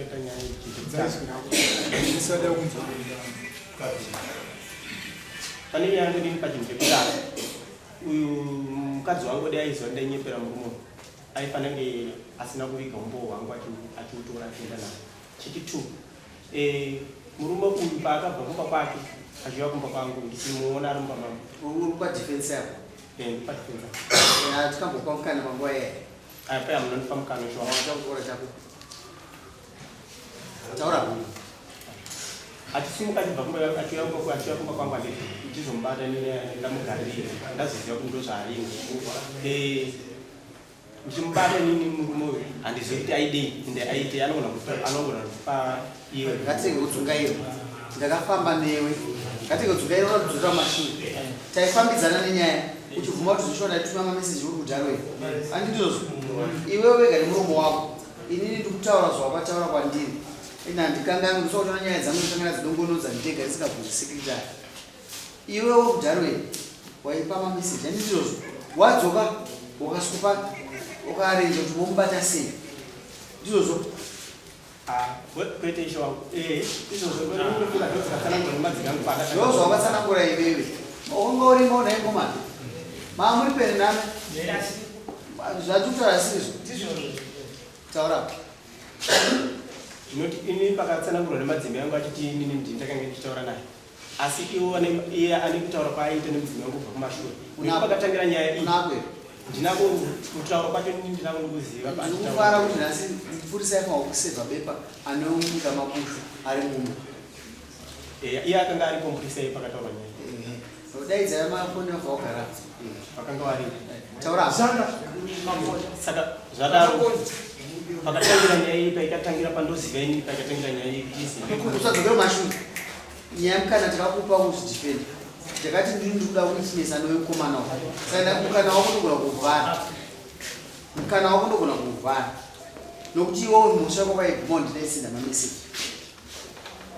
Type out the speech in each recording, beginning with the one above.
Chakaita nyaya iyi chekutanga. Ndisada kunzwa. Pane nyaya yangu inini pachinhu chekutanga. Uyu mukadzi wangu dai aiziva ndainyepera murume uyu. Aifanira kunge asina kuviga umbowo hwangu achiutora achienda nawo. Chechi 2. Eh, murume uyu paakabva kumba kwake achiuya kumba kwangu ndichimuona ari mumba mangu. Uri pa defense yako. Eh, ndi pa defense. Eh, tikambopa mukana panguva iye. Apa ya munondipa mukana shuwa. Wataura chako. Taura. Achisimuka achibva kumba achiuya kumba achiuya kumba kwangu anditi ndichizomubata ndamugarira ndazoziva kuti ndozvaaringa. Eh, ndichimubata inini murume uyu handizivi kuti aidei ende aitei anogona anogona kupa iye. Ngatenge kudzungaira. Ndakafamba newe. Ngatenge kudzungaira unadzura mashure. Taifambidzana nenyaya. Uchibvuma kuti zvishona ndaituma mameseji uri kudharo here? Handindizvozvo. Iwewe wega nemuromo wako. Inini ndikutaura zvawakataura kwandiri. Ini handikanganwi ndisakutaura nyaya dzangu ndikangana dzidongonodza ndega ndisingabvunzi secretary. Iwewe kudharo here? Waipa mameseji. Handindizvozvo. Wadzoka ukasvikopa ukarenja kuti womubata sei. Ndizvozvo. Ah, kwete ishe wangu. Eh, izvozvo ndokufunga ndodzakatsanangura nemadziro angu paakatanga. Ndozvo wakatsanangura iwewe. Wanga urimo naye ngomana. Maa muri pere nami. Zvatutaura sizvo. Taura. Ndinoti ini pakatsanangurwa nemadzimai angu achiti inini ndini ndakange ndichitaura naye. Asi iwo iye ane kutaura kwaaiita nemudzimai wangu kubva kumashure. Nekuti pakatangira nyaya iyi. Unako here? Ndinako kutaura kwacho inini ndinako ndikuziva Ndikufara kuti nhasi mupurisa aifanirwa kusevha bepa anomuka makushu ari muno. Eh, iye akanga aripo mupurisa iye pakataurwa nyaya iyi. Daidza mafoni wabva wagara. Vakanga varipo. Taura. Saka zvadaro pakatangira nyaya iyi paikatangira pandoziva inini paikatangira nyaya iyi kuti izive. Usadzokera kumashure. Nyaya mukana takakupa kuzvidefend. Ndakati ndini ndikuda witness anove mukomana uyu. Saka mukana wako ndogona kuvhara. Mukana wako ndogona kuvhara. Nokuti iwewe mhosva yako kwaibvuma ndinaisinda mameseji.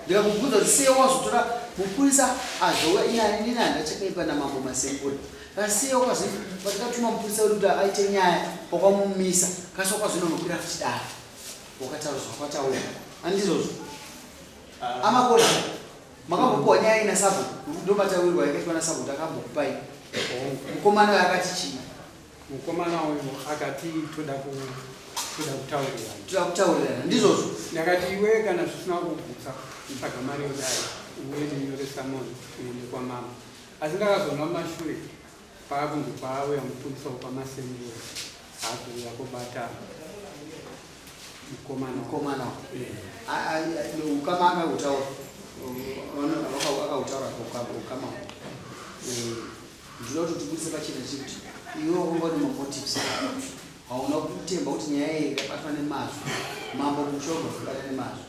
Ndikakubvunza kuti sei wazotora mupurisa azouya ini inini handachakaipa namambo Masembura. Kasi sei wakazo patakatuma mupurisa wedu kuti aite nyaya wakamumisa kasi wakazononokwira futi dare. Wakataura zvawakataura. Handizvozvo. Ah. Amakona makambopuwa nyaya ina sabhuku ndomataurirwa yakaitwa nasabhuku takambokupai. Mukomana uyo akati chii? Mukomana uyu akati toda toda kutaurirana. Toda kutaurirana ndizvozvo. Ndakati iwe kana zvisina kugutsa tsvaga mari yodai uye ndinyore samoni uende kwamama. Asi ndakazonwa mashure paakunzi paauya mupurisa wekwaMasembura akuzouya kobata mukomana. Mukomana. Ukama akautaura. Akautaura ukama. Ndinoda kuti tibudise pachena chekuti iwe wanga une mamotives hauna kutemba kuti nyaya iyi ikabatwa nemazvo mambo musha wabva kubata nemazvo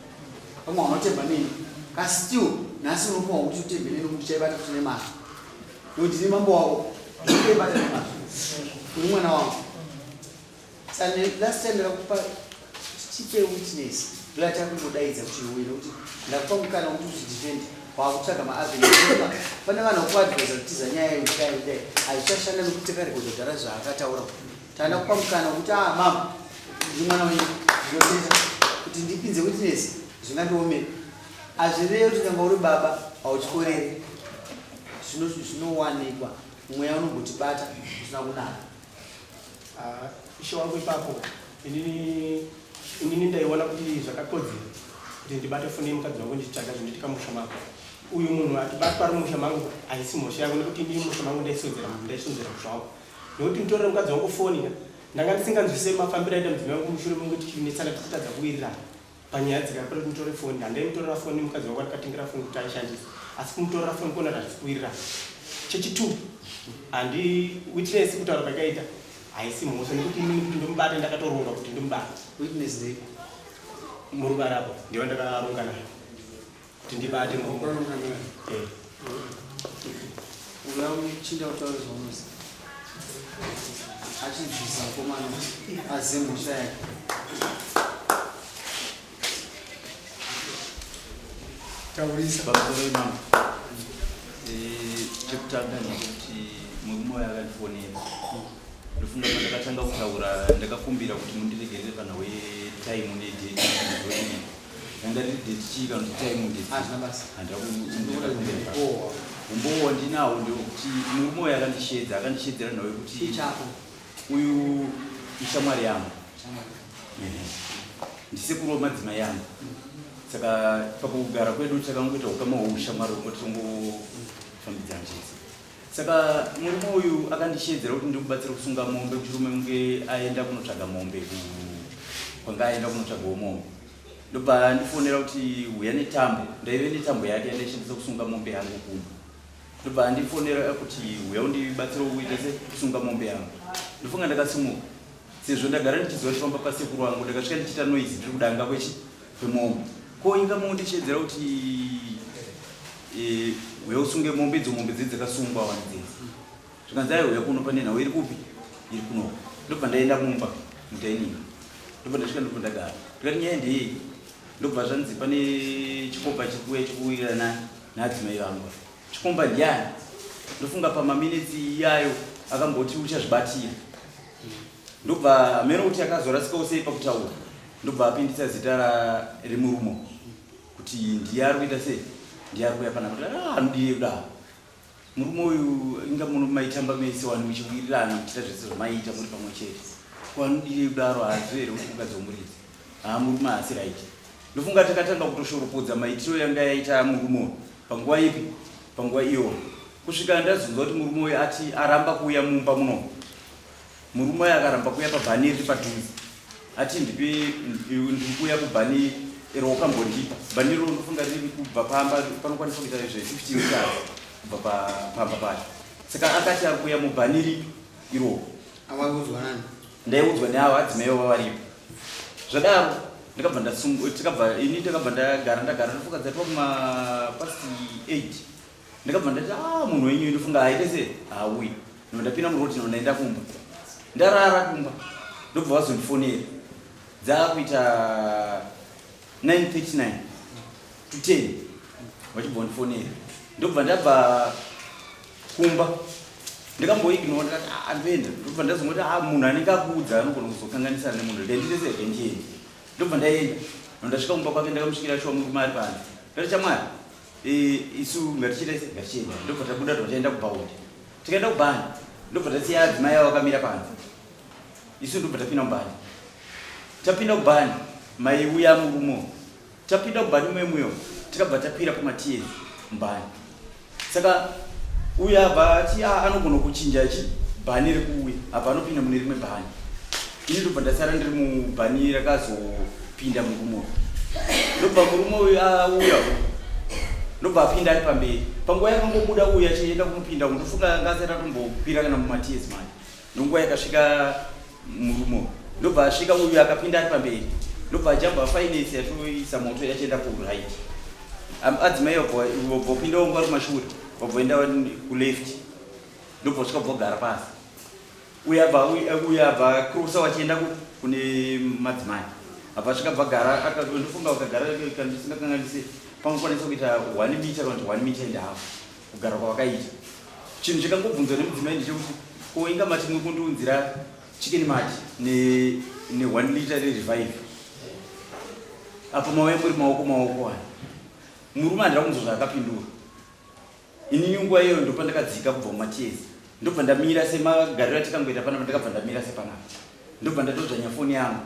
pamwe haunotemba neni kasi still nhasi unofunga kuti utembe neni kuti chaibata kuti nemazvo nokuti ndini mambo wako ndinoibata nemazvo uri mwana wangu Saka last time ndakakupa tipe witness ndoyati akungodaidza kuti iwe nekuti ndakupa mukana wekuti uzvidefend wakutsvaga maavenue pane vanhu vakuadvisa kutiza nyaya iyi kudai kudai hazvichashanda nekuti takarekodha kudhara zvaakataura tanda kupa mukana wekuti ah mama ndiri mwana wenyu ndinotenda kuti ndipinze witness zvingandiomera hazvirevi kuti nyangwe uri baba hauchikoreri zvinowanikwa mweya unombotibata usina kunaka Ah, ishe wangu ipapo inini inini ndaiona kuti zvakakodzera kuti ndibate foni yemukadzi wangu ndichitsvaga zvinoitika musha mangu uyu munhu atibatwa ari musha mangu haisi mhosva yangu nekuti inini musha mangu ndaisonzera ndaisonzera musha wangu nekuti nditorere mukadzi wangu foni ka ndanga ndisinganzwisise mafambiro aita mudzimai wangu mushure mengu tichinetsana tichitadza kuwirirana Panyaya dzikapera kuti mutore foni, handaimutorera foni mukadzi wangu andikatengera foni kuti aishandise, asi kumutorera foni kuona kuti hatisi kuwirirana. Chechitwo, handi witness kutaura kwakaita haisi mhosva nekuti inini kuti ndomubate ndakatoronga kuti ndomubate. Witness ndei? Murume ari apo ndiye wandakaronga naye kuti ndibate murume. Wakaronga naye? Eh. Uya uchinda kutaura zvaunoziva. Achibvisa mukomana azive mhosva yake. Taurisa. Pamusoro imama. Eh, chekutanga ndekuti murume uyo akandifonera. Ndofunga pandakatanga kutaura ndakakumbira kuti mundiregerere panhau yetime nedate. Kana ndati date chii kana kuti time ndeti. Hazvina basa. Handira Umbowo. Umbowo wandinawo ndewekuti murume uyu akandisheedza, akandisheedzera nhau yekuti Chii chako? Uyu ishamwari yangu. Shamwari. Ehe. Ndisekuru wemadzimai angu. Saka pakugara kwedu takangoita ukama hweushamwari hwekuti tongofambidzana chese. Saka murume uyu akandisheedzera kuti ndikubatsire kusunga mombe mushure mekunge aenda kunotsvaga mombe kwanga aenda kunotsvagawo mombe. Ndobva andifonera kuti huya netambo, ndaive netambo yake yandaishandisa kusunga mombe yangu kumba. Ndobva andifonera kuti huya undibatsire kuita se kusunga mombe yangu. Ndofunga ndakasimuka sezvo ndagara ndichiziva kuti pamba pasekuru wangu, ndakasvika ndichiita noise ndiri kudanga kwechi kwemombe. Ko inga mundisheedzera kuti huya usunge mombe, idzo mombe dzedzi dzakasungwa wani dzedzi. Zvikanzi aiwa huya kuno pane nhau iri kupi iri kuno. Ndobva ndaenda mumba mudining, ndobva ndasvika ndobva ndagara, ndikati nyaya ndeyei? Ndobva zvanzi pane chikomba chiri kuuya chikuwirirana naadzimai vangu. Chikomba ndiani? Ndofunga pamaminitsi iyayo akamboti uchazvibatira. Ndobva hameno kuti akazorasikawo sei pakutaura, ndobva apindisa zita remurume kuti ndiye ari kuita sei, ndiye ari kuuya panapa. Kuti anodii kudaro murume uyu, inga muno maitamba mese wani muchiwirirana muchiita zvese zvamaiita muri pamwe chete, ko anodii kudaro? Haazivi here kuti mukadzi womuridzi? Haa, murume haasi right. Ndofunga takatanga kutoshoropodza maitiro yanga yaita murume uyu panguva ipi, panguva iyoyo, kusvika ndazonzwa kuti murume uyu ati aramba kuuya mumba muno. Murume uyu akaramba kuuya pabhani riri padhuze, ati ndipe, ndiri kuuya kubhani iro wakambondipa. Bhani iro ndofunga riri kubva pamba panokwanisa kuita zve 15 meters kubva pamba pacho. Saka akati ari kuuya mubhani ripi iroro. Awaiudzwa nani? Ndaiudzwa neavo adzimai vava varipo. Zvadaro ndakabva ndasunga, tikabva ini ndakabva ndagara, ndagara ndofunga dzatova kuma past 8. Ndakabva ndati munhu wenyu ndofunga aite se hauyi. Ndobva ndapinda muroti, ndobva ndaenda kumba, ndarara kumba. Ndobva vazondifonera dzaakuita 9:39 to 10, vachibva vandifonera. Ndobva ndabva kumba, ndikamboignore, ndikati ndoenda. Ndobva ndazongoti munhu anenge akuudza anogona kuzokanganisana nemunhu, rega ndiite se rega ndiende. Ndobva ndaenda, ndasvika kumba kwake, ndakamusvikira shuwa murume ari panze. Ndati chamwari, isu ngatichiita se ngatichienda. Ndobva tabuda, tobva taenda kubhaundi, tikaenda kubhani, ndobva tasiya adzimai avo akamira panze, isu ndobva tapinda mubhani. Tapinda kubhani maiuya murume, tapinda kubhani muyemuyo, tikabva takwira pamatiezi mubhani. Saka uyu abva ati anogona kuchinja chi bhani rekuuya, abva anopinda mune rimwe bhani. Ini ndobva ndasara ndiri mubhani rakazopinda murume uyu. Ndobva murume uyu auya, ndobva apinda ari pamberi. Panguva yakangobuda uyu achienda kunopinda, ndofunga anga asati atombokwira kana mumatiezi manje. Ndonguva yakasvika murume uyu, ndobva asvika uyu akapinda ari pamberi, ndobva ajamba finance yatoisa moto yachienda kuright. Adzimai vobva pinda wangu vari kumashure, vabva enda kuleft, ndobva vasvika bva vagara pasi. Uyu abva uyu abva crossa wachienda kune madzimai, abva asvika bva gara. Ndofunga vakagara, kana ndisingakanganisi, pangokwanisa kuita 1 meter kana kuti 1 meter and half kugara kwavakaita. Chinhu chakangobvunzwa nemudzimai ndechekuti ko inga mati muri kundiunzira chicken mati ne 1 liter reRevive, apo mauya muri maoko maoko aya? Murume handira kunzwa zvaakapindura. Inini nguva iyoyo ndopa ndakadzika kubva mumatiezi, ndobva ndamira semagariro atikangoita panapa. Ndakabva ndamira sepanapa, ndobva ndatodzvanya foni yangu,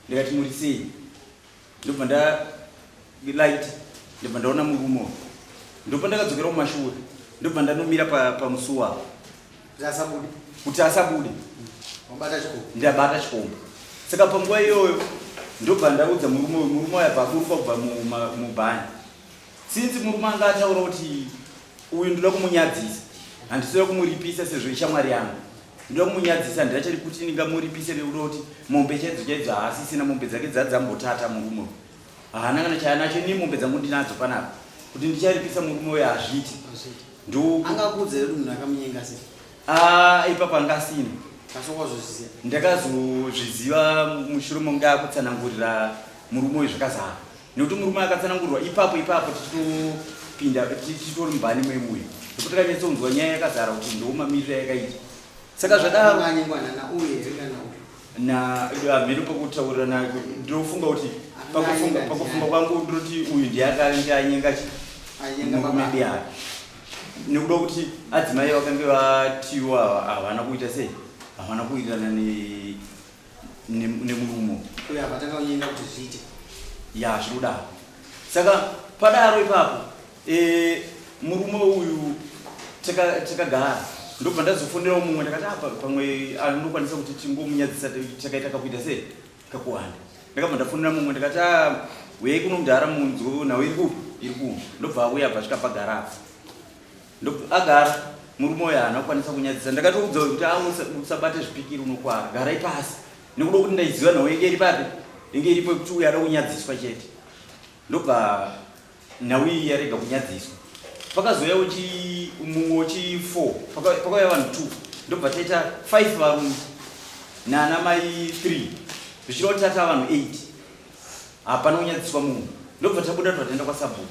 ndikati muri sei? Ndobva ndalight, ndobva ndaona murume uyu. Ndobva ndakadzokera kumashure, ndobva ndanomira pamusuwo apo. Kuti asabude. Kuti asabude. Wabata chikomba. Ndabata chikomba. Saka panguva iyoyo ndobva ndaudza murume uyu. Murume uyu abva aburuka kubva mubhani. Since murume anga ataura kuti uyu ndoda kumunyadzisa, handisida kumuripisa sezvo ishamwari yangu, ndoda kumunyadzisa, handachadi kuti ndingamuripise nekuda kuti mombe chaidzo chaidzo haasisina. Mombe dzake dzadzambotata murume uyu haana kana chaanacho. Ini mombe dzangu ndinadzo panapa, kuti ndicharipisa murume uyu hazviiti. Ndo Angakuudza here kuti munhu akamunyenga sei? Ipapo anga asina. Asi wazozviziva? Ndakazozviziva mushure monge akutsanangurira murume uyu zvakazara, nekuti murume akatsanangurirwa ipapo ipapo tichitopinda tichitori mubhani memuyo, nekuti takanyatsonzwa nyaya yakazara kuti ndo mamiriro yakaita. Saka zvadaro Anganyengwa nana uyu here kana uyu? Na hameno pakutaurirana, ndinofunga kuti Pakufunga kwangu ndinoti uyu ndiye akange anyenga chi murume biyake nekuda kuti adzimai vakange vatiwa havana kuita sei, havana kuwirirana nemurume uyo avatanga kunyenga kuti zviite. Ya, zvinodaro. Saka padaro ipapo murume uyu takagara, ndobva ndazofonerawo mumwe, ndakati apa pamwe anokwanisa kuti tingomunyadzisa, takaita kakuita sei kakuwanda. Ndakabva ndafonera mumwe, ndakati, ah, uyai kuno mudhara, munzwe nhau iri kupi iri kuno. Ndobva auya, abva asvika pagara apa, agara. Murume uyo haana kukwanisa kunyadzisa. Ndakatoudza kuti a usabate zvipikiri, unokwara, garai pasi, nekuda kuti ndaiziva nhau inge iri papi, inge iripo yekuti uyo ada kunyadziswa chete. Ndobva nhau iyi yarega kunyadziswa. Pakazouya mumwe wechi 4, pakauya vanhu 2, ndobva taita 5 varume nana mai 3, zvichireva kuti tata vanhu 8. Hapana kunyadziswa munhu. Ndobva tabuda, tobva taenda kwasabhuku.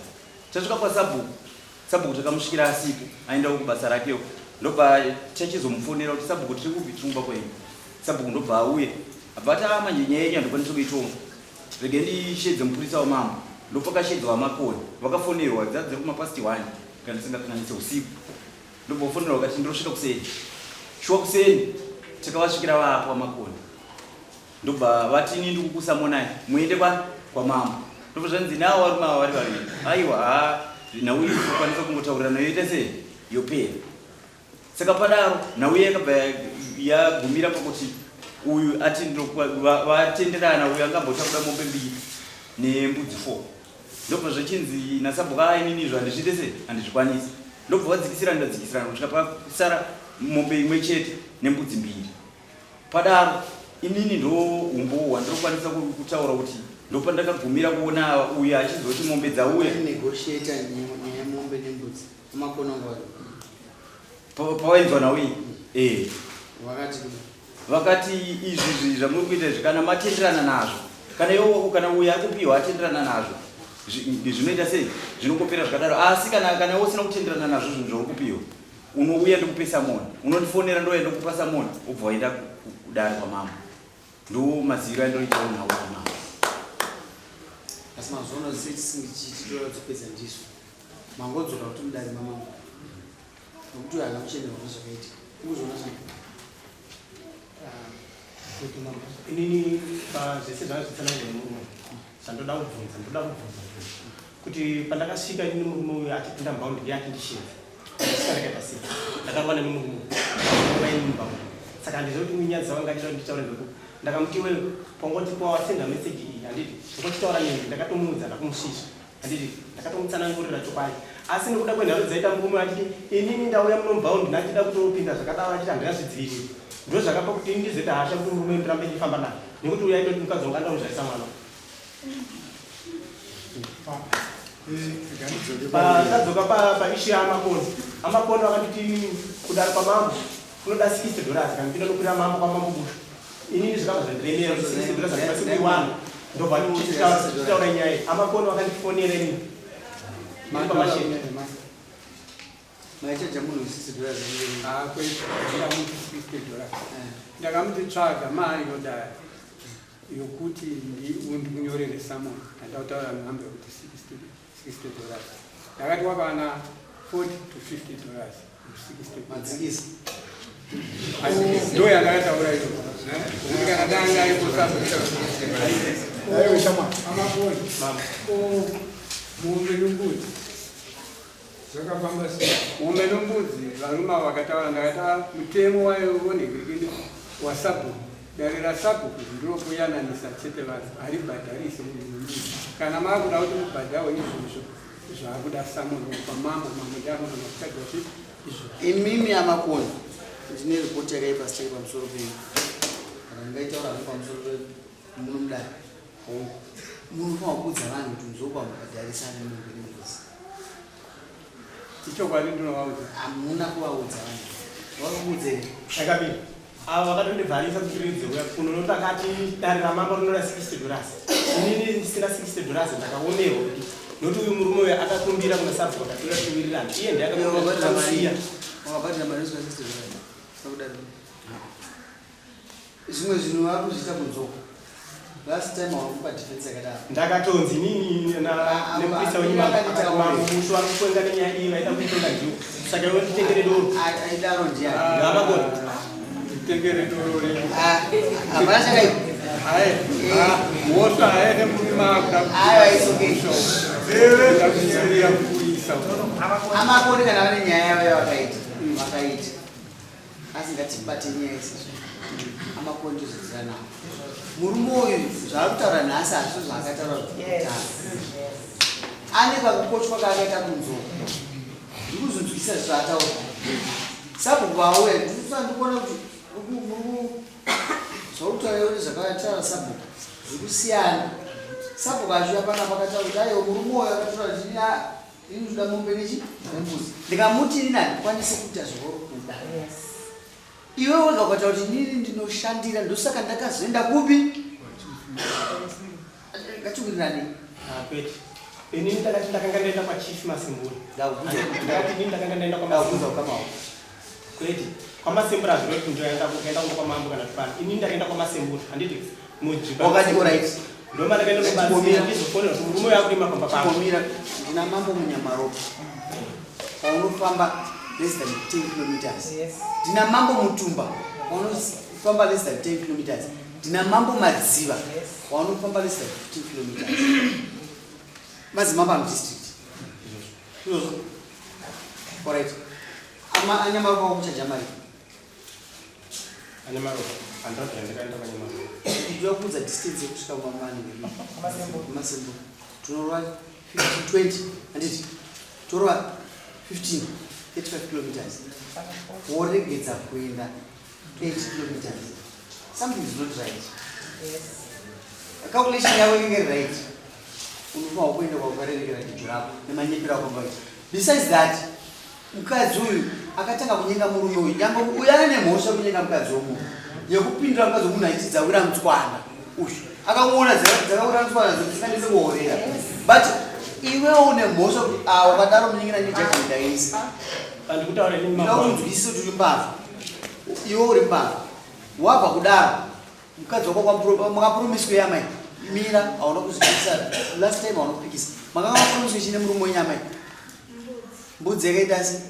Tasvika kwasabhuku, sabhuku takamusvikira asipo, aendawo kubasa rakewo. Ndobva tachizomufonera kuti, "Sabhuku, tiri kupi?" "Tiri kumba kwenyu." Sabhuku ndobva auya, abva ati, "A, manje nyaya yenyu handikwanisi kuitonga, rege ndishedze mupurisa wamambo." Ndopakashedzwa vaMakoni, vakafonerwa dzadziri kumapast 1 kana ndisingakanganise usiku. Ndobva vafonerwa, vakati, "Ndosvika kuseni." Shuwa kuseni takavasvikira vapo vaMakoni. Ndobva vati, "Ini ndikukusamonai muende kwamambo." Ndobva zvanzi nawo varume ava vari vaviri, "Aiwa, ha, nhau iyi kukwanisa kungotaurirana yoita sei, yopera." Saka padaro nhau yakabva yagumira pakuti uyu ati vatenderana, uyu angambotakuda mombe mbiri nembudzi 4. Ndobva zvachinzi nasabhuku, "A, inini izvo handizviite sei, handizvikwanisi." Ndobva vadzikisirana, ndadzikisirana kusvika pasara mombe imwe chete nembudzi mbiri. Padaro inini ndo umbowo hwandinokwanisa kutaura kuti ndopandakagumira kuona uyu achizoti mombe dzauya. Negotiata nyaya yemombe nembudzi, amakona nguva Pawainzwa nhau iyi Vakati Vakati, "Izvi zvi zvamuri kuita izvi, kana matenderana nazvo, kana iwo kana uyu ari kupiwa atenderana nazvo, zvinoita sei, zvinongopera zvakadaro. Asi kana iwe usina kutenderana nazvo zvinhu zvauri kupiwa, unouya ndikupe samoni, unondifonera, ndouya ndokupa samoni, wobva waenda kudare kwamambo." Ndo maziviro andinoitawo nhau kwamambo. Asi mazuva ano setisingichititora dzopedza ndisu mangodzoka kuti mudare mamambo, nokuti uyo haana kuchenderwa nezvakaitika. Ukuzviona sei? Kuti mambo, inini pazvese zvanga zvitsanangurwa nemurume, zvandoda kubvunza, ndoda kubvunza kuti pandakasvika inini, murume uyu achipinda mubhaundi, ndiye achindishinza, ndasvika ndakaita sei? Ndakarwana nemurume uyu ini mubhaundi. Saka handizivi kuti munyadzi wanga achida kuti nditaure ngekupi. Ndakamuti, "Iwewe, pangoti pawasenda meseji iyi, handiti ngochitaura neni?" Ndakatomuudza, ndakumusvisva, handiti ndakatomutsanangurira chokwadi. Asi nekuda kwenharo dzaita murume achiti inini ndauya muno mubhaundi nachida kutopinda zvakadaro, achiti handingazvidziviriri, ndo zvakapa kuti ini ndizoita hasha kuti murume ndirambe ndichifamba naye, nekuti uyu aitoti mukadzi wangu andauzvarisa mwana. Tadzoka paissue yaAmakoni. Amakoni vakanditi inini kudaro kwamambo kunoda $60 kana ndinoda kukwira mambo kwamambo Bushu. Inini zvikabva zvandiremera kuti $60 handikwanisi kuiwana. Ndobva tichitaura nyaya iyi, Amakoni vakandifonera inini pamasheti. Maichaja munhu $60? Kwete, ndakamuti $60. Ndakamuti tsvaga mari yodai yokuti ndikunyorere summon. Handakutaura nhamba yekuti $60. Ndakati wakana $40 to $50. 60. Madzikisa. Ndo yandakataura iyo, kuti kana danga Aiwe shama. Amakoni, mombe nembudzi zvakafamba sei? Mombe nembudzi, varume avo vakataura. Ndakati, "Ah, mutemo waionekekini wasabhuku, dare rasabhuku ndirokuyananisa chete vanhu, haribhadharise munhu nembudzi. Kana maakuda kuti mubhadhawo izvozvo zvaakuda summon kwamambo, mambo ndianogona kuchaja chi izvozvo." Imimi Amakoni, ndine ripoti yakaipa sitei pamusoro penyu, kana ndingaitaura hangu pamusoro pemuno mudare. Munofanira kuudza vanhu kuti nzokwamubhadharisana mombe nembudzi. Ichokwadi, ndinovaudza. Hamuna kuvaudza vanhu. Vakakuudza here? Yakabira avo vakatondivharisa kuti ridzeuya kuno, nokuti akati dare ramambo rinoda $60. Inini ndisina $60, ndakaomerwa kuti nokuti uyu murume uyu akakumbira kuna sabhuku, akatora tiwirirana, iye ndiye akakumbira. Wakabhadhara mari inosvika $60 sakudaro? Zvimwe zvinhu vakuzviita kunzoko. Last time wakupa defense yakadaro. Ndakatonzi inini Ah, ah, nemupurisa ah, wenyimambo akanditaura. mambo musho vari kutonga nenyaya iyi vaida kuitonga ndiwo saka iwe nditengere doro. Aidaro ndiani? Ngamakoni. Tengere doro renyu. Ah, hapana chakaipa. Aye, mhosva haene murume akuda. Aiwa, it's okay. Kuda kuisa. Amakoni kana vane nyaya yavo yavakaita, vakaita. Asi ngatibate nyaya isizvo. Amakoni tozodzira nawo. Murume uyu zvaari kutaura nhasi hazvo zvaakataura kutanga. Ane kakukochwa kaakaita kunzoko. Ndikuzvinzwisisa zvaataura. Sabhuku vauya, ndikuona kuti zvauri kutaura iwe nezvakataura sabhuku zvikusiyana. Sabhuku achiuya panapa akataura kuti aiwa, murume uyu akataura kuti ini ndoda mombe nechi nembudzi. Ndikamuti inini handikwanisi kuita zvauri kuda. Iwe wega ukataura kuti inini ndinoshandira, ndosaka ndakazoenda kupi? Ngatiwirirane. Ah, kwete, inini ndakati ndakanga ndaenda kwaChief Masimbura. Ndakubvunza. Ndakati inini ndakanga ndaenda Ndakubvunza kwaMasimbura. ukamawo. Kwete, kwaMasembura hazviroti kuti ndoenda kuenda kumba kwamambo kana tupana. Inini ndakaenda kwaMasembura, handiti mudzvipa. Wakati alright. Ndoma ndakaenda Chibomira. kubatsira, ndizofonera kuti murume uyu akurima pamba pangu. Chibomira, ndina mambo Munyamaropa paunofamba less than 10 kilometers. Ndina mambo Mutumba paunofamba less than 10 kilometers. Ndina mambo Madziva paunofamba less than 15 kilometers. Madzimambo ano district izvozvo. Alright, Anyamaropa wakuchaja mari? Anyamaropa handinobvira ndakaenda kwaNyamaropa. Ndinoda kuudza distance yekusvika kumamani Masembo. Tinorova 15, 20, handiti? Torova 15, 35 kilometers, woregedza kuenda 8 kilometers. Something is not right. Calculation yako inenge iri right. Unofanwa kuenda kwaukarerekera jijo rako nemanyepero ako ngaita. Besides that, mukadzi uyu akatanga kunyenga murume uyu, nyange uyu ane nemhosva kunyenga mukadzi womunhu, yekupindura mukadzi womunhu achiti dzawira mutswana. Uyu akamuona dzakawira mutswana dzisinganise kuhorera, but iwewo une mhosva kuti a wakadaro munyengera nejudgment aisa. Pandikutaura inini Ndoda mambo. kunzwisisa kuti uri mbavha. Iwe uri mbavha, wabva kudaro mukadzi wako makapromiswa yamai. Mira, hauna kuzvipikisa last time, hauna kupikisa. Makanga mapromiswa chine murume wenyamai? Mbudzi yakaita se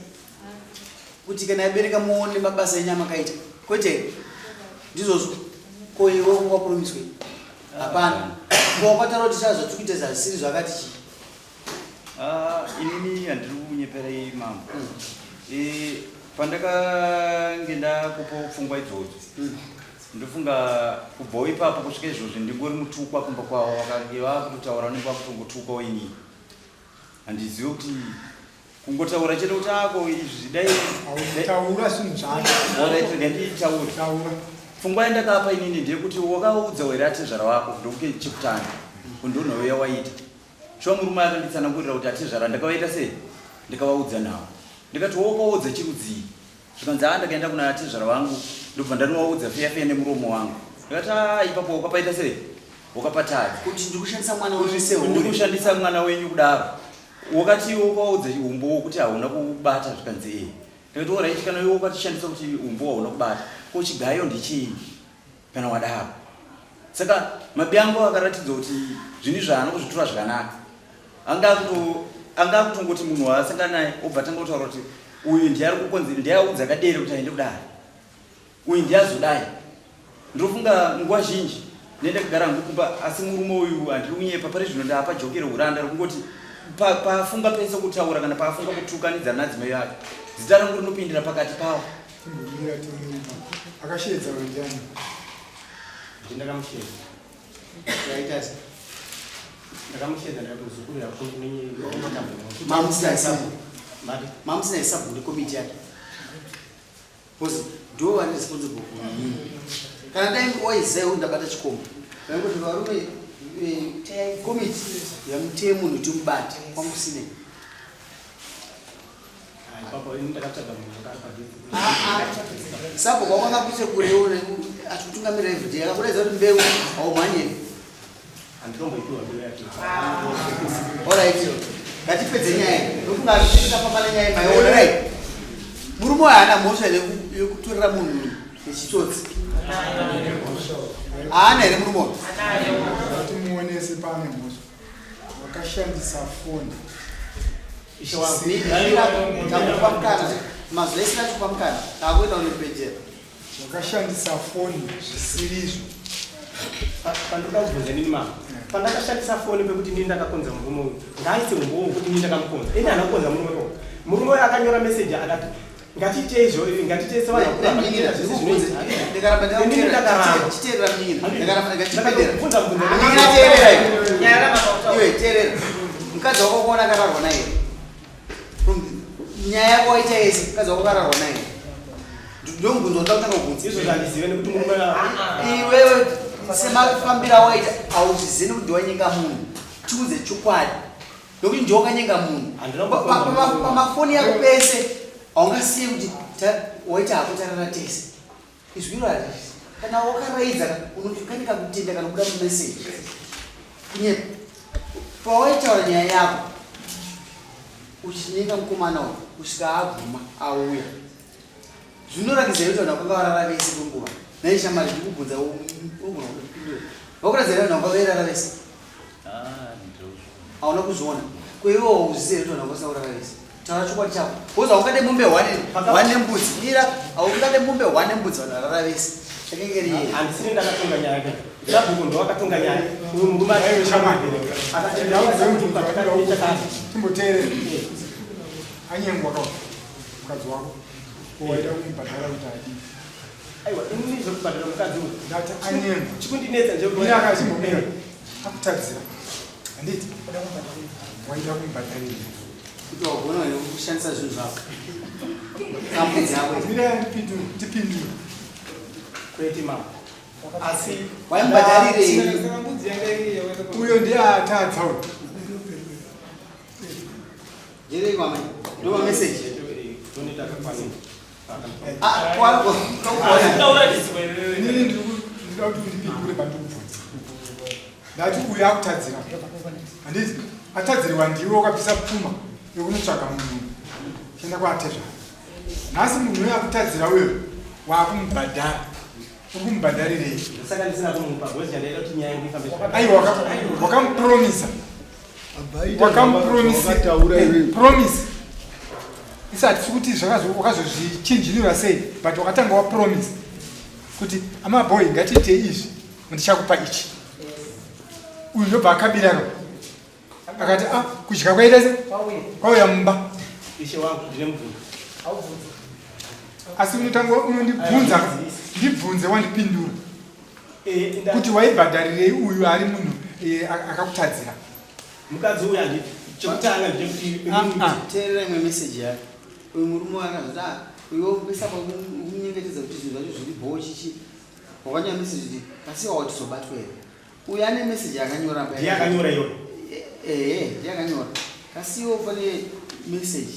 kuti kana yabereka muone mabasa enyama akaita, kwete ndizvozvo? Ko iwe ungapromiswe? Hapana. Ko wakataura kuti chaa zvatiri kuita zvasiri zvakati chii? Ah, inini handiri kunyeperai mambo. Pandakange ndakupa pfungwa idzodzo, ndofunga kubvawo ipapo kusvika izvozvi ndingori mutukwa kumba kwavo. Vakange vakutotaura vanenge vakutongotukwawo. Inini handizivi kuti kungotaura chete kuti ako izvi dai Taura zvinhu zvacho. Alright, rega nditaure. Taura. Pfungwa yandakapa inini ndeyekuti wakaudza were atezvara wako? Ndokuke chekutanga kundonhauya waita shuwa. Murume akanditsanangurira kuti atezvara ndakavaita sei, ndikavaudza nawo. Ndikati wakaudza chirudzii? Zvikanzi a ndakaenda kuna atezvara vangu, ndobva ndanovaudza feya feya nemuromo wangu. Ndikati a ipapo wakapaita sei, wakapatadza. Kuti ndikushandisa mwana wenyu sehure. Ndikushandisa mwana wenyu kudaro. Wakati iwe ukaudza umbo wokuti hauna kubata? Zvikanzi ee. Ndikati alright, kana iwe ukatishandisa kuti umbo hauna kubata, ko chigayo ndechii kana wadaro? Saka mabyangu akaratidza kuti zvinhu izvi haana kuzvitora zvakanaka. Anga akutongoti munhu waasangana naye obva tanga kutaura kuti uyu ndiye ari kukonzera, ndiye audza kadere kuti aende kudare, uyu ndiye azodai. Ndinofunga nguva zhinji nendakagara hangu kumba, asi murume uyu handiri kunyepa, pari zvino ndaapa jokero uranda rokungoti paafunga pese kutaura kana paafunga kutukanidza nadzimai ake, zita rangu rinopindira pakati pavo. Timbomira timupa. Akashedza vandiani? Ndakamushedza. Yaita se Ndakamushedza, ndakati muzukuru yako. Mamusina sabhuku? Mati? Mamusina sabhuku nekomiti yake, because ndo vari responsible kunini. Kana dai waiziva kuti ndabata chikomba, vaingoti varume, komiti yamuteye munhu timubate kwamusine. Ipapo ini ndakatsvaga munhu anga ari padhuze. Sabhuku wako akakuite kure, achikutungamirira everyday, akakuratidza kuti mbeu haumhanyeri. Handitomboipiwa mbeu yake. Alright, ngatipedze nyaya iyi. Ndofunga tafamba nenyaya maiona, right? Murume uyu haana mhosva yekutorera munhu. Nechitsotsi. Haana here murume uyu? Timuonese pane mhosva. Wakashandisa foni. Takupa mukana. Mazuva ese takupa mukana. Takuenda unopedzera. Wakashandisa foni zvisirizvo. Pandoda kubvunza nini mama. Pandakashandisa foni pekuti ndini ndakakonza murume uyu. Ngaaise umbowo wekuti ndini ndakamukonza. Ini handina kukonza murume uyu. Murume uyu akanyora message akati ngatiitei izvo ngatiitei sevanhu vakura Munin'ina, vakaita zvese zvinoita. ndikaramba Inini ndakaramba. chiteerera munin'ina. Ndikaramba ndikachipedera. Ndakabvunza mubvunzo. Munin'ina teerera iwe. Iwe teerera. Mukadzi wako kuona akararwa naye. Nyaya yako waita yese mukadzi wako akararwa naye. Ndomubvunzo wandinoda kutanga kubvunza. Izvo zvandizive nekuti murume Iwewe semafambiro awaita hauzvizivi nekuti wanyenga munhu. Tiudze chokwadi. Nokuti ndiwe wakanyenga munhu. Handina kukonza murume. Pamafoni yako pese haungasiye kuti waita hako tarara tese. Izwi iro harisi. Kana wakaraidza unokanika kutenda kana kubuda mumeseji. Kunyepa. Pawaitaura nyaya yako uchinyenga mukomana uyu kusvika abvuma auya. Zvinoratidza here kuti vanhu vakanga varara vese kwenguva? Nhai shamwari ndikubvunza unogona kundipindura. Vakuratidza here vanhu vanga vairara vese? Hauna kuzviona. Ko iwe hauzivi here kuti vanhu vanga vasina kurara vese? Taura chokwadi chako. Because haungade mombe one one nembudzi. Mira, haungade mombe one nembudzi vanhu varara vese. Chakenge riye. Handisini ndakatonga nyaya yake. Sabhuku ndowakatonga nyaya. Uyu murume Aiwe shamwari. akati ndauza Timboteerera. Anyengwa ka mukadzi wako. Ko waida kumubhadhara kuti adii? Aiwa, inini zvekubhadhara mukadzi uyu. Ndati anyengwa. Chikundinetsa nje Mira akachimbomira. Akutadzira. Handiti? Waida kumubhadharira. Kuti wagona here kushandisa zvinhu zvako. Kambudzi yako. Mira ndipindure, tipindure. Kwete mama. Asi Waimubhadharirei? Uyo ndiye atadza uyo. Jerei kwamai. Ndo mameseji. Toneta akakwanisa. Ah, kwa Inini ndiri ndinoda kuti undipindure pandikubvunza. Ndati uyu akutadzira. Handiti? Atadzirwa ndiwe wakabvisa pfuma yekunotsvaga munhu. Chienda kwaatezvara. Nhasi munhu uyo akutadzira uyo waakumubhadhara. Uri kumubhadharirei? Saka ndisina kumupa because chandaida kuti nyaya yangu ifambe zvakanaka. Aiwa wakamupromisa. Wakamupromisa. Promise. Isati sikuti wakazozvichinjinura sei but wakatanga wapromise kuti amaboy ngatiite izvi ndichakupa ichi. Uyu ndobva akabiraka. Akati ah kudya kwaita se kwauya mumba. Ishe wangu ndine mubvunzo. Asi unotanga unondibvunza ndibvunze wandipindura Eh, kuti waibhadharirei uyu ari munhu akakutadzira. Mukadzi uyu handiti chekutanga ndechekuti Ah, ah. Teerera imwe message yake. Uyu murume akazoti ah uyo pesa pakunyengetedza kuti zvinhu zvacho zviri bhoo chichi. Wakanyora message kuti kasi watizobatwa here? Uyu ane message yakanyora Ndiye akanyora iyoyo. Ehe, ndiye akanyora. Kasi iwo pane message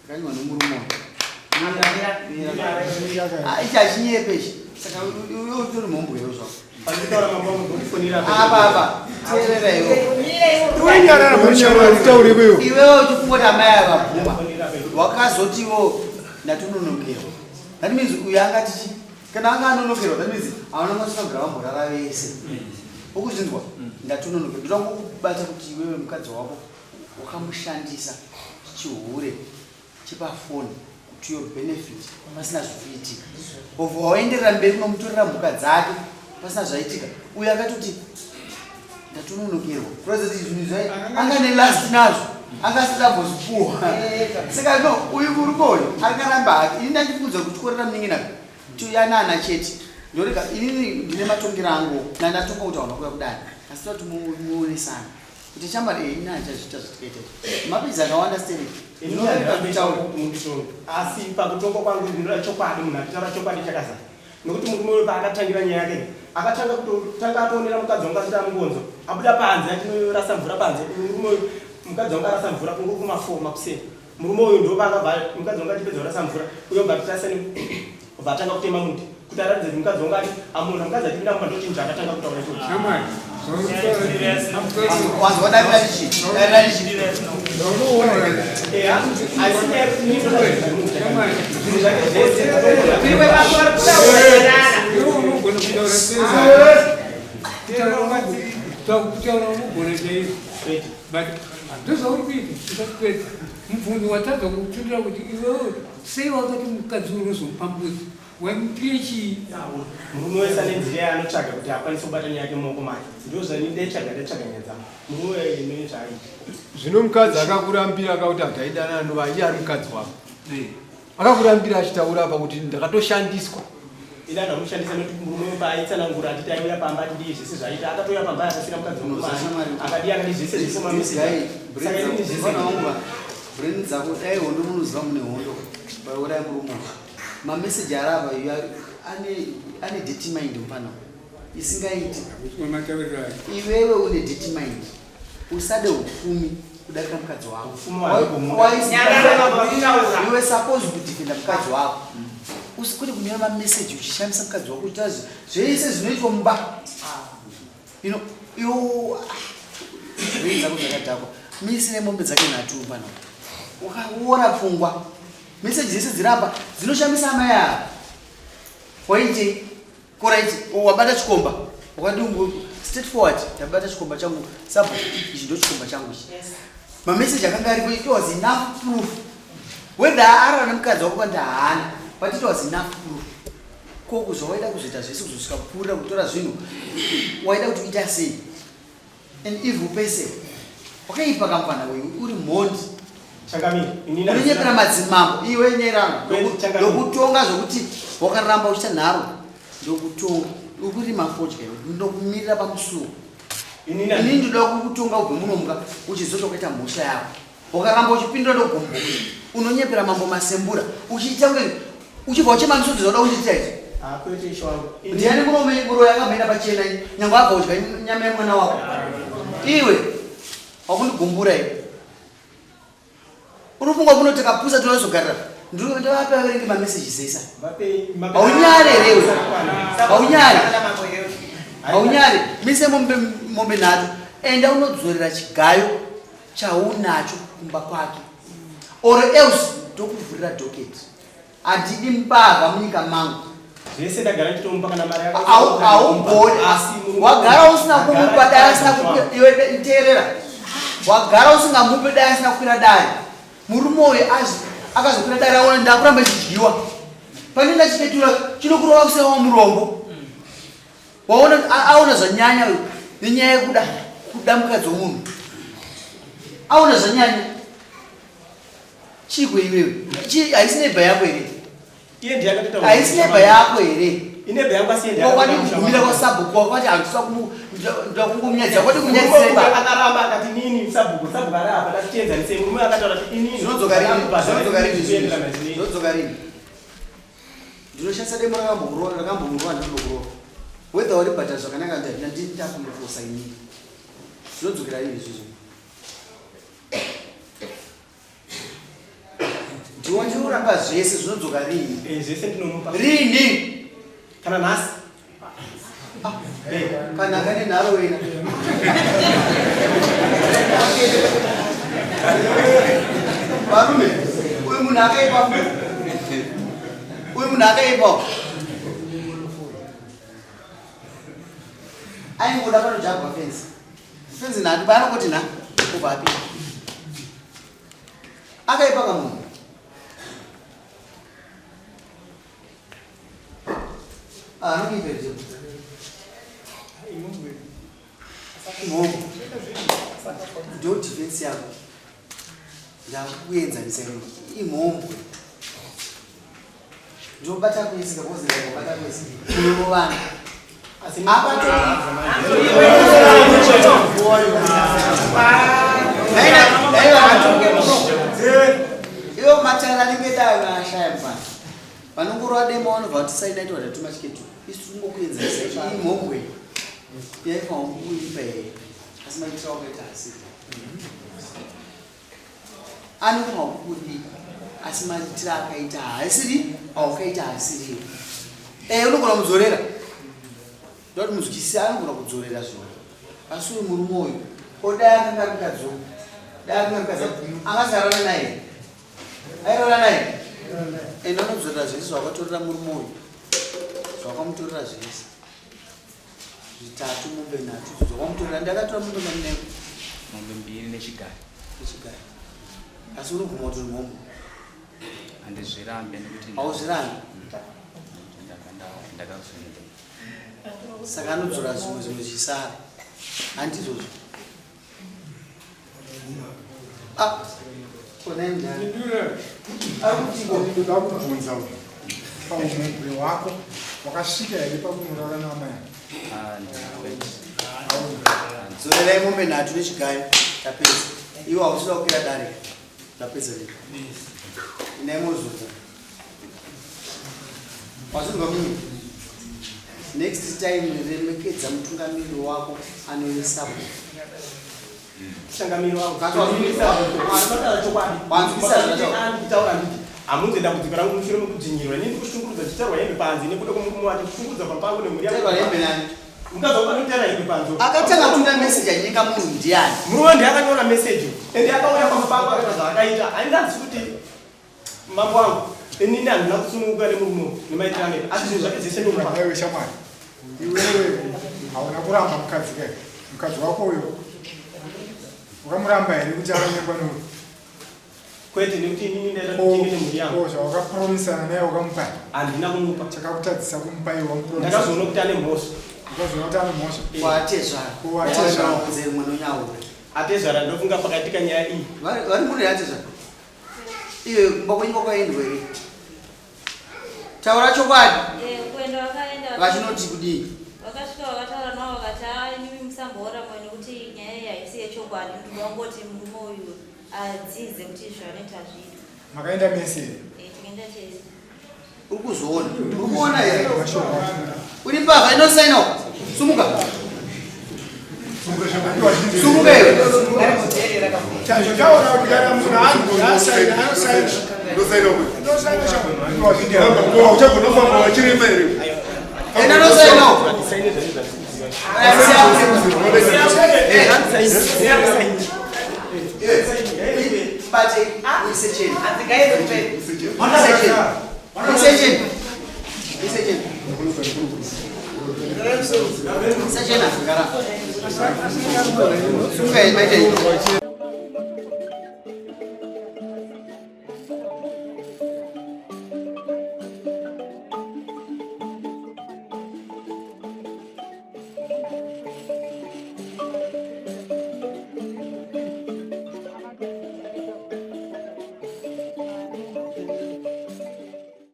yakanyorwa nemurume uyu. Ah, ichi hachinyepe ichi. Saka uyo utori mhombwe iwe zvako. Panditaura mambo wangu ndokufonera Apa apa, teerera iwe. Unyarara munyarara utaure iwewe. Iwewe uchifunga kuti amai ava vabvuma. Wakazotiwo ndatononokerwa. That means uyu angati chi kana anga anonokerwa that means hauna masina kugara vamborara vese. Ukuzvinzwa? Ndatononokerwa. Ndoda kukubata kuti iwewe mukadzi wako wakamushandisa chihure chepafoni to your benefit pasina zvikuitika. Obva waenderera mberi kunomutorera mhuka dzake pasina zvaitika. Uyu akatoti ndatononokerwa kuratidza kuti zvinhu zvai anga nelast nazvo anga asati ambozvipuwa. Saka no uyu murume uyu akaramba hake. Ini ndandibvunza kutyorera munin'ina tiyanana chete ndorega inini ndine matongero angu nandatonga kuti hauna kuuya kudare asi toda kuti muonesane kuti shamwari ini handichazviita zvatikaita izvi mapidzi akawanda stereki ndinorega kutaura munditonga asi pakutongwa kwangu ndinoda chokwadi munhu achitaura chokwadi chakazara nokuti murume uyu paakatangira nyaya yake akatanga kutotanga atoonera mukadzi wangu asati amungonzo abuda panze achinorasa mvura panze murume uyu mukadzi wangu arasa mvura kungo kuma4 makuseni murume uyu ndo paakabva mukadzi wangu achipedza kurasa mvura uyo obva atirasa obva atanga kutema muti kuti aratidze kuti mukadzi wangu ati amuna mukadzi achipinda mumba ndochinhu chaakatanga kutaura ichocho. Shamwari, wanzwa darira richi darira richi Eya, asi nyaya yekuti inini ndoda zvinhu zvake zvese. Iwe vako vari kutaura. But ndozvauri kuita usatipedza mubvunzo watadza kupindura kuti iwewe sei wakati mukadzi unozomupa mbudzi waimupire chii? Murume wese ane nzira yaanotsvaga kuti akwanise kubata nyaya yake mumaoko make. Ndozvani ndaitsvaga ndaitsvaga nyaya dzangu. Murume uyo ine zvaaita. Zvino mukadzi akakurambira akakuti hataidanana nova iye ari mukadzi wako. Akakurambira achitaura apa kuti ndakatoshandiswa. Ida ndamushandisa nekuti murume uyu paaitsanangura achiti aiuya pamba achidii zvese zvaaita akatouya pamba akasira mukadzi wangu mari akadii akadii zvese zvese mameseji. Saka inini zvese Brain dzako dai hondo munoziva mune hondo vauraya murume uyu. Mameseji ari apa you are ane ane dirty mind mfana isingaiti. Iwewe une dirty mind. Usade upfumi kudarika mukadzi wako. You were supposed kudefenda mukadzi wako. Usikwete kunyora mameseji uchishandisa mukadzi wako uchiita zvese zvinoitwa mumba. You know, you brain dzako dzakadhakwa. Misi nemombe dzake nhatu pano. Ukaora pfungwa. Meseji dzese dziri apa dzinoshamisa amai ava. Waitei? Koraiti wabata chikomba wakadii straight forward ndabata chikomba changu sabo ichi ndo chikomba changu ichi. Yes. Mameseji akanga aripo it was enough proof. Whether arara nemukadzi wako kana haana but it was enough proof. Ko kuzvawaida kuzoita zvese kuzosvika kupfuurira kutora zvinhu waida kuti uita sei? An evil person. Wakaipa kamfana uyu uri mhondi. Changamire, inini Unonyepera madzimambo iwe nyerano ndokutonga zvokuti wakaramba uchiita nharo ndokutonga uri kurima fodya iwe ndokumirira pamusuwo. Inini ndinoda kukutonga ubve munomuka uchizoti wakaita mhosva yako. Wakaramba uchipindura ndogumbuka. Unonyepera mambo Masembura uchiita kunge uchibva uchema misodzi zvauda kundiita izvi. Ah, kwete ishe wangu. Ndiani murume muroyi akamboenda pachena nyangwe abva kudya nyama yemwana wako. Iwe wakunigumbura iwe. Unofunga kuno takapusa tinozogarira. Ndovapa vaverenge mamessages esa. Haunyare here iwe? Haunyare. Haunyare. Mise mombe mombe nhatu. Enda unodzorera chigayo chaunacho kumba kwake or else ndokuvhurira docket handidi mbavha munyika mangu zvese ndagara ndichitomupa kana mari yake haugoni wagara usina kumupa dai asina iwe teerera wagara usingamupe dai asina kukwira dare murume uyu akazokwira dare aona ndakuramba chidyiwa pane ndachiketura chinokurova kusewa murombo Waona aona zvanyanya uyu nenyaya yekuda kuda mukadzi wemunhu. Aona zvanyanya. Chii iwewe? Chii haisi neighbor yako here? Iye ndiye akatoita. Haisi neighbor yako here? Ineighbor yangu asi ndiye. Wakwadi kugumira kwa sabhuku wakwati handisa kumu ndakungomunyadzisa kwati kunyadzisa iba. Akaramba akati nini sabhuku sabhuku ari apa ndatienzanisei murume akataura kuti inini. Zvinodzoka rini? Zvinodzoka rini? Zvinodzoka rini? Ndinoshandisa demo rakambokurova rakambokurova ndinokurova. Whether waribhadhara zvakanaka ndandina ndini ndakunofosa inini. Zvinodzokera rini izvozvo? Ndiwo ndinoramba zvese zvinodzoka rini? Eh, zvese ndinomupa. Rini? Kana nhasi. Ah, eh, kana kane nharo wena. Varume, uyu munhu akaipa. Uyu munhu akaipa. Aingoda panojagwa fenzi. Fenzi nhatu paanongoti nha obva apinda. Akaipa kamunhu. Ndo defense yako ndakuenzanisa imhombwe ndobata kwese kakozi ndabata kwese munorovana ivo matara anenge dai vashaya mfana Vanongorova demo vanobva vati saina ito vatatuma chiketu. Isu tingokuenzanisa ichi imhombwe. Yaifanwa kukuipa here. Asi maitiro wakaita asi. Anofanwa kukudipa. Asi maitiro akaita haasiri awakaita haasiriwo. Eh unogona kudzorera. Ndoti muzwisise anogona kudzorera zvinhu. Asi uyu murume uyu odai akanga ari mukadzi uyu. Dai akanga ari mukadzi angasarara naye. Airara naye. Enda unodzorera zvese zvawakatorera murume uyu. Zvawakamutorera zvese. Zvitatu mombe nhatu zvawakamutorera ndakatora mombe ngani nayo. Mombe mbiri nechigari. Nechigari. Asi unobvuma kuti uri mhombwe? Handizvirambe nekuti Hauzvirambi? Ndakazviita. Saka anodzora zvimwe zvimwe zvisara. Handizvozvo. Ah, konai mudhara. Ari kuti ndoda kubvunza uyu. Paumhombwe hwako wakasvika here pakunorara naamai? Dzorerai mombe nhatu nechigayo tapedza. Iwe hausida kukwira dare. Tapedza leo. Indai mozodza. Wazvinzwa mumwe? Next time remekedza mutungamiriri wako anove sabhuku. Changamiro wangu. Anotaura chokwadi. Wanzwisisa nditi hamunze dambudziko rangu mushure mekudzvinyirwa ini ndikushungurudza ndichitarwa hembe panze nekuda kwemurume wacho kushungurudza pampango nemhuri yangu. Hembe nani? Mukadzi wangu anotara hembe panze. Akatanga kutumira message anyeka munhu ndiani? Murume ndiye akanyora message ende akauya pamba pangu akaita zvaakaita. Handinganzi kuti mambo wangu inini handina kusununguka nemurume nemaitiro anoita asi zvinhu zvake zvese ndomupa. Iwe shamwari, iwewe hauna kuramba mukadzi kai? Mukadzi wako uyo wakamuramba here kuti akanyengwa neuyu? Kwete, nekuti inini ndaida kuchengeta mhuri yangu. Ko zvawakapromisana naye wakamupa? Handina kumupa. Chakakutadzisa kumupa iwe wamupromisa? Ndakazoona kuti ane mhosva. Ukazoona kuti ane mhosva? Kwatezvara. Kwatezvara. Unze mwana unyaura. Atezvara ndofunga pakaitika nyaya iyi. Vari muri atezvara. Iwe kumba kwenyu kwakaendwa here? Taura chokwadi. Eh, kuenda vakaenda. Vachinoti kudii? Vakasvika vakataura navo vakati haa imimi musamboora moyo nekuti nyaya iyi haisi yechokwadi ndinoda kungoti murume uyu adzidze kuti zvanoita hazviitwi. Makaenda mese here? Eh, tikaenda tese. Uri kuzoona. Uri kuona here? Uri mbavha inosaina uko. Sumuka. Sumuka iwe. Chaona kuti kana munhu asaina anosaina. Ndosaina uko. Ndosaina Uchagona wachirema here? Enda nosaina uko. Bate uise cheni. Uise cheni. Uise cheni. Uise cheni. Uise cheni. Gara. Sunga maite.